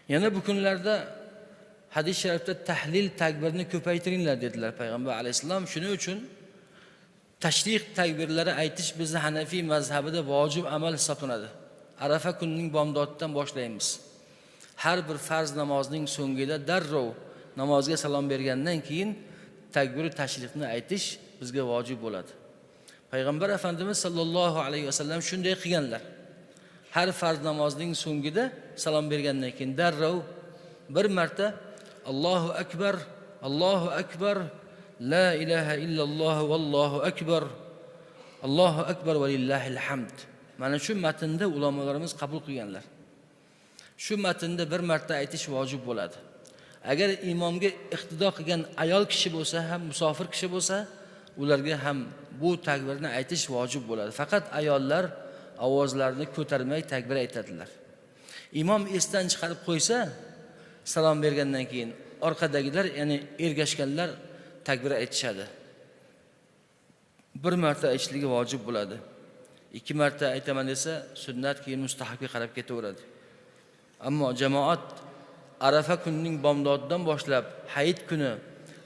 Yana bu kunlarda hadis sharifda tahlil takbirni ko'paytiringlar dedilar payg'ambar alayhissalom. Shuning uchun tashriq takbirlari aytish bizni Hanafiy mazhabida vojib amal hisoblanadi. Arafa kunining bomdodidan boshlaymiz. Har bir farz namozning so'ngida darrov namozga salom bergandan keyin takbir tashriqni aytish bizga vojib bo'ladi. Payg'ambar Efendimiz sallallohu alayhi vasallam shunday qilganlar. Har farz namozning so'ngida salom bergandan keyin darrov bir marta Allohu akbar, Allohu akbar, la ilaha illalloh vallohu akbar, Allohu akbar va lillahil hamd. Mana shu matnda ulamolarimiz qabul qilganlar. Shu matnda bir marta aytish vojib bo'ladi. Agar imomga iqtido qilgan ayol kishi bo'lsa ham, musofir kishi bo'lsa, ularga ham bu takbirni aytish vojib bo'ladi. Faqat ayollar ovozlarini ko'tarmay takbir aytadilar. Imom esdan chiqarib qo'ysa, salom bergandan keyin orqadagilar, ya'ni ergashganlar takbir aytishadi. Bir marta aytishligi vojib bo'ladi. Ikki marta aytaman desa, sunnat, keyin mustahabga qarab ketaveradi. Ammo jamoat Arafa kunining bomdodidan boshlab hayit kuni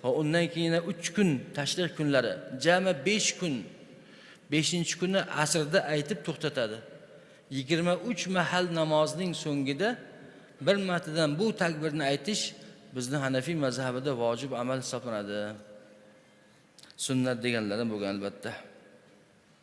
va undan keyin yana 3 kun tashriq kunlari, jami 5 kun, 5-kuni asrda aytib to'xtatadi. 23 mahal namozning so'ngida bir martadan bu takbirni aytish bizni Hanafiy mazhabida vojib amal hisoblanadi. Sunnat deganlari bo'lgan albatta.